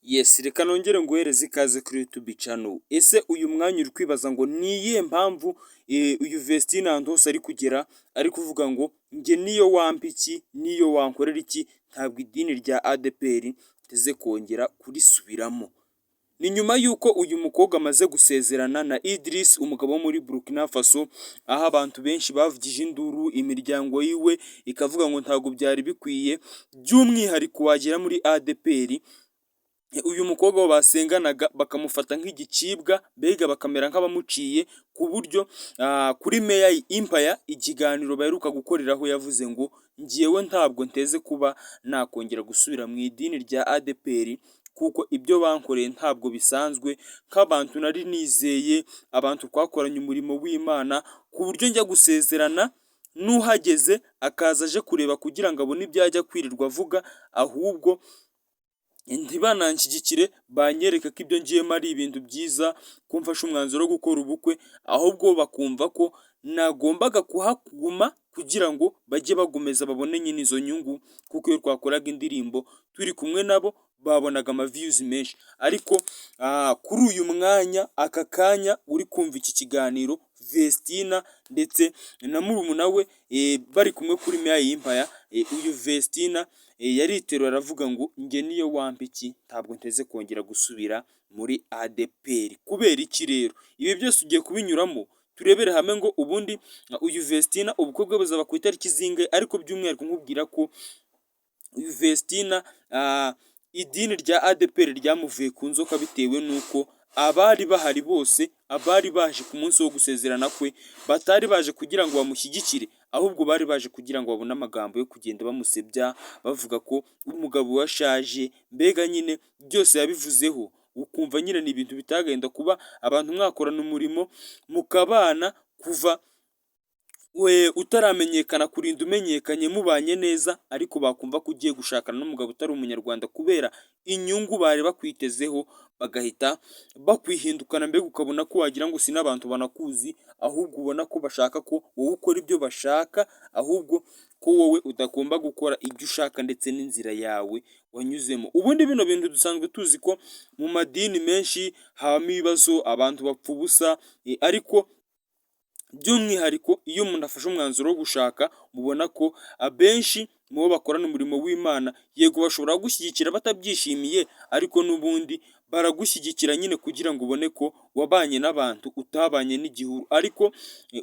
Yes, reka nongere nguhereze ikaze kuri YouTube channel. Ese uyu mwanya uri kwibaza ngo ni iyihe mpamvu uyu Vestine ahantu hose ari kugera ari kuvuga ngo njye niyo wampa iki, niyo wankorera iki, ntabwo idini rya ADEPR nteze kongera kurisubiramo. Ni nyuma y'uko uyu mukobwa amaze gusezerana na Idris, umugabo wo muri Burkina Faso, aho abantu benshi bavugije induru, imiryango yiwe ikavuga ngo ntabwo byari bikwiye, by'umwihariko wagera muri ADEPR uyu mukobwa basenganaga bakamufata nk'igicibwa, mbega bakamera nk'abamuciye, ku buryo kuri Meya Empire ikiganiro baheruka gukoreraho yavuze ngo njyewe ntabwo nteze kuba nakongera gusubira mu idini rya ADEPR, kuko ibyo bankoreye ntabwo bisanzwe, nk'abantu nari nizeye, abantu twakoranye umurimo w'Imana, ku buryo njya gusezerana n'uhageze akaza aje kureba kugira ngo abone ibyo ajya kwirirwa avuga, ahubwo ntibananshyigikire banyereke ko ibyo ngiyemo ari ibintu byiza, ko mfashe umwanzuro wo gukora ubukwe, ahubwo bakumva ko nagombaga kuhaguma kugira ngo bajye bagomeza babone nyine izo nyungu, kuko iyo twakoraga indirimbo turi kumwe nabo babonaga ama views menshi. Ariko kuri uyu mwanya, aka kanya uri kumva iki kiganiro, Vestina ndetse na murumuna we bari kumwe kuri Meya Empire, uyu Vestina yariteruye aravuga ngo njye niyo wampa iki ntabwo nteze kongera gusubira muri ADEPR. Kubera iki rero? Ibi byose ugiye kubinyuramo turebere hamwe ngo ubundi uyu Vestina ubukwe bwe buzaba ku itariki zingahe, ariko by'umwihariko nkubwira ko uyu Vestina idini rya ADEPR ryamuvuye ku nzoka, bitewe n'uko abari bahari bose, abari baje ku munsi wo gusezerana kwe, batari baje kugira ngo bamushyigikire, ahubwo bari baje kugira ngo babone amagambo yo kugenda bamusebya, bavuga ko umugabo we ashaje, mbega nyine byose yabivuzeho, ukumva nyine ni ibintu bitagenda kuba abantu mwakorana umurimo mukabana kuva we utaramenyekana kurinda umenyekanye mubanye neza, ariko bakumva ko ugiye gushakana n'umugabo utari umunyarwanda kubera inyungu bari bakwitezeho, bagahita bakwihindukana, mbega ukabona ko wagira ngo si n'abantu banakuzi, ahubwo ubona ko bashaka ko wowe ukora ibyo bashaka, ahubwo ko wowe utagomba gukora ibyo ushaka ndetse n'inzira yawe wanyuzemo. Ubundi bino bintu dusanzwe tuzi ko mu madini menshi habamo ibibazo, abantu bapfa ubusa, ariko by'umwihariko iyo umuntu afashe umwanzuro wo gushaka, mubona ko abenshi mu bo bakorana umurimo w'Imana, yego bashobora kugushyigikira batabyishimiye, ariko n'ubundi baragushyigikira nyine kugira ngo ubone ko wabanye n'abantu utabanye n'igihuru. Ariko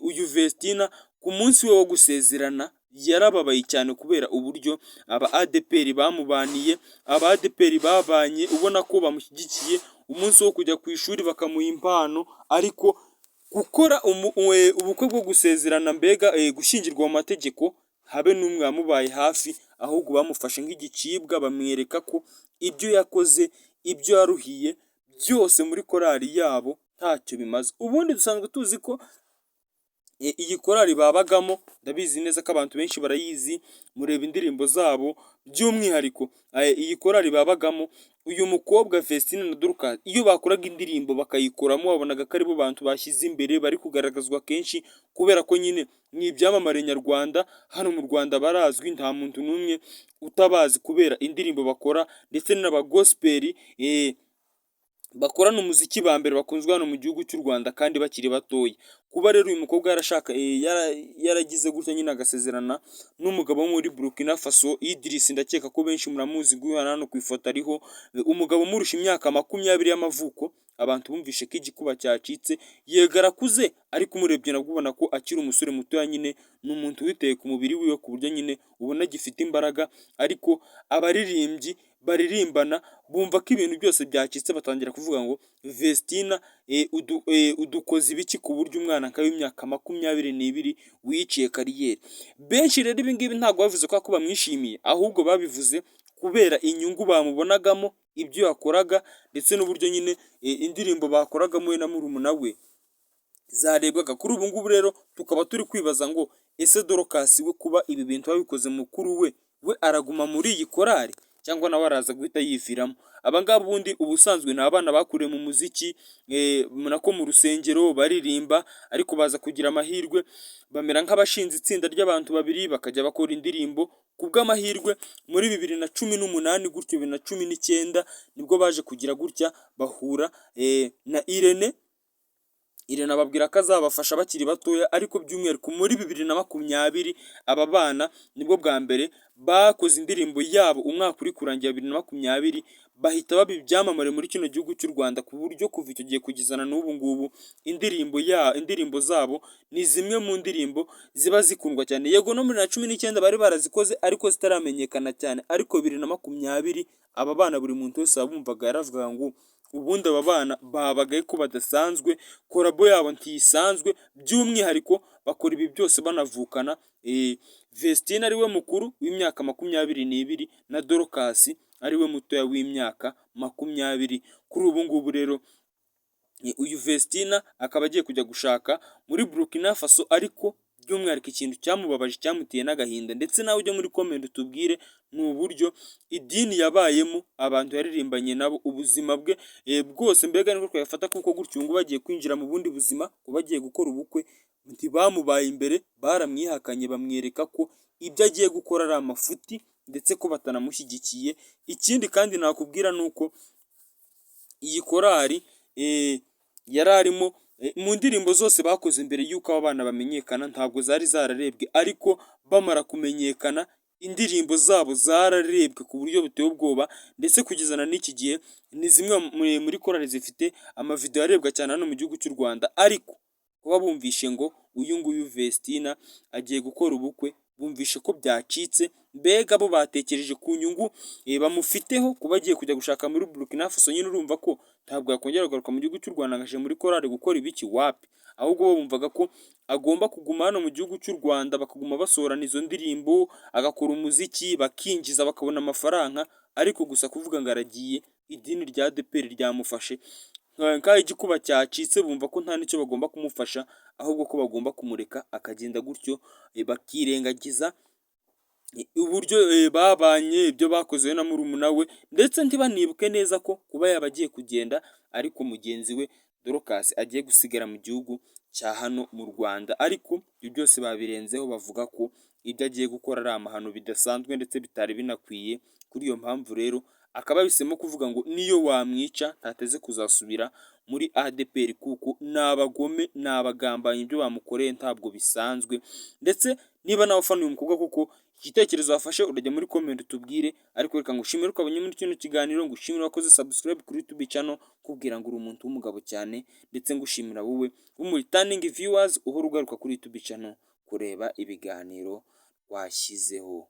uyu Vestina ku munsi we wo gusezerana yarababaye cyane kubera uburyo aba ADEPR bamubaniye, aba ADEPR babanye ubona ko bamushyigikiye, umunsi wo kujya ku ishuri bakamuha impano, ariko gukora ubukwe bwo gusezerana, mbega gushyingirwa mu mategeko, habe n'umwe wamubaye hafi, ahubwo bamufashe nk'igicibwa, bamwereka ko ibyo yakoze, ibyo yaruhiye byose muri korali yabo ntacyo bimaze. Ubundi dusanzwe tuzi ko iyi korali babagamo, ndabizi neza ko abantu benshi barayizi, mureba indirimbo zabo, by'umwihariko iyi korali babagamo, uyu mukobwa Vestine na Dorcas, iyo bakoraga indirimbo bakayikoramo, wabonaga ko aribo bantu bashyize imbere, bari kugaragazwa kenshi, kubera ko nyine ni ibyamamare nyarwanda, hano mu Rwanda barazwi, nta muntu n'umwe utabazi kubera indirimbo bakora, ndetse n'aba gospel bakorana umuziki ba mbere bakunzwe hano mu gihugu cy'u Rwanda kandi bakiri batoya. Kuba rero uyu mukobwa yarashaka yaragize gutya nyine agasezerana n'umugabo wo muri Burkina Faso Idris, ndakeka ko benshi muramuzi, nguyu hano ku ifoto ariho, umugabo umurusha imyaka 20 y'amavuko, abantu bumvishe ko igikuba cyacitse. Yego arakuze, ariko umurebye nabwo ubona ko akiri umusore mutoya nyine, ni umuntu witeye ku mubiri wiwe ku buryo nyine ubona agifite imbaraga, ariko abaririmbyi baririmbana bumva ko ibintu byose byacitse, batangira kuvuga ngo Vestina udukoze ibiki ku buryo umwana nka w'imyaka 22 wiyiciye carrière? Benshi rero ibi ngibi ntabwo bavuze ko bamwishimiye, ahubwo babivuze kubera inyungu bamubonagamo, ibyo yakoraga, ndetse n'uburyo nyine indirimbo bakoragamo we na murumuna we zarebwaga. Kuri ubu ngubu rero tukaba turi kwibaza ngo ese Dorcas we, kuba ibi bintu babikoze mukuru we, we araguma muri iyi korali? cyangwa nawe araza guhita yiviramo. Aba ngaba ubundi ubusanzwe ni abana bakuriye mu muziki, nako mu rusengero baririmba, ariko baza kugira amahirwe bamera nk'abashinze itsinda ry'abantu babiri, bakajya bakora indirimbo. Ku bw'amahirwe muri 2018 gutyo, 2019, nibwo baje kugira gutya bahura na Irene. Irene ababwira ko azabafasha bakiri batoya, ariko by'umwihariko muri 2020 aba bana nibwo bwa mbere bakoze indirimbo yabo. Umwaka uri kurangira 2020, bahita baba ibyamamare muri kino gihugu cy'u Rwanda, ku buryo kuva icyo gihe kugeza na n'ubu ngubu indirimbo zabo ni zimwe mu ndirimbo ziba zikundwa cyane. Yego, no muri 2019 bari barazikoze ariko zitaramenyekana cyane, ariko 2020 aba bana buri muntu wese wabumvaga yaravugaga ngo ubundi aba bana babagaye ko badasanzwe, collabo yabo ntisanzwe. By'umwihariko bakora ibi byose banavukana, Vestine ariwe mukuru w'imyaka 22 na Dorcas ariwe mutoya w'imyaka 20. Kuri ubu ngubu rero uyu Vestina akaba agiye kujya gushaka muri Burkina Faso, ariko by'umwihariko ikintu cyamubabaje, cyamuteye n'agahinda, ndetse nawe ujya muri comment utubwire, ni uburyo idini yabayemo, abantu yaririmbanye nabo ubuzima bwe bwose, mbega niko twayafata, kuko gutyo ubu ngubu bagiye kwinjira mu bundi buzima, kuba agiye gukora ubukwe, ntibamubaye imbere, baramwihakanye, bamwereka ko ibyo agiye gukora ari amafuti ndetse ko batanamushyigikiye. Ikindi kandi nakubwira ni uko iyi korali yari arimo, mu ndirimbo zose bakoze mbere y'uko aba bana bamenyekana ntabwo zari zararebwe, ariko bamara kumenyekana indirimbo zabo zararebwe ku buryo buteye ubwoba, ndetse kugeza na n'iki gihe ni zimwe muri korali zifite amavideo arebwa cyane hano mu gihugu cy'u Rwanda. Ariko kuba bumvishe ngo uyu nguyu Vestina agiye gukora ubukwe, bumvishe ko byacitse. Mbega bo batekereje ku nyungu bamufiteho kuba agiye kujya gushaka muri Burkina Faso. Nyine urumva ko ntabwo yakongera kugaruka mu gihugu cy'u Rwanda ngo aje muri korali gukora ibiki, wapi. Ahubwo bo bumvaga ko agomba kuguma hano mu gihugu cy'u Rwanda, bakaguma basohorana izo ndirimbo, agakora umuziki, bakinjiza, bakabona amafaranga. Ariko gusa kuvuga ngo aragiye, idini rya ADEPR ryamufashe nk'aho igikuba cyacitse, bumva ko nta n'icyo bagomba kumufasha, ahubwo ko bagomba kumureka akagenda gutyo, bakirengagiza uburyo babanye, ibyo bakoze we na murumuna we, ndetse ntibanibuke neza ko kuba yaba agiye kugenda ariko mugenzi we Dorcas agiye gusigara mu gihugu cya hano mu Rwanda. Ariko ibyo byose babirenzeho, bavuga ko ibyo agiye gukora ari amahano bidasanzwe ndetse bitari binakwiye. Kuri iyo mpamvu rero akaba yahisemo kuvuga ngo niyo wamwica ntateze kuzasubira muri ADEPR, kuko ni abagome, ni abagambanyi, ibyo bamukoreye ntabwo bisanzwe. Ndetse niba nawe ufana uyu mukobwa kuko igitekerezo wafashe, urajya muri comment utubwire. Ariko reka ngushimire ko wabonye muri kino kiganiro, ngushimire wakoze subscribe kuri YouTube channel, kubwira ngo uri umuntu w'umugabo cyane, ndetse ngushimira wowe w'umu returning viewers uhora ugaruka kuri YouTube channel kureba ibiganiro twashyizeho.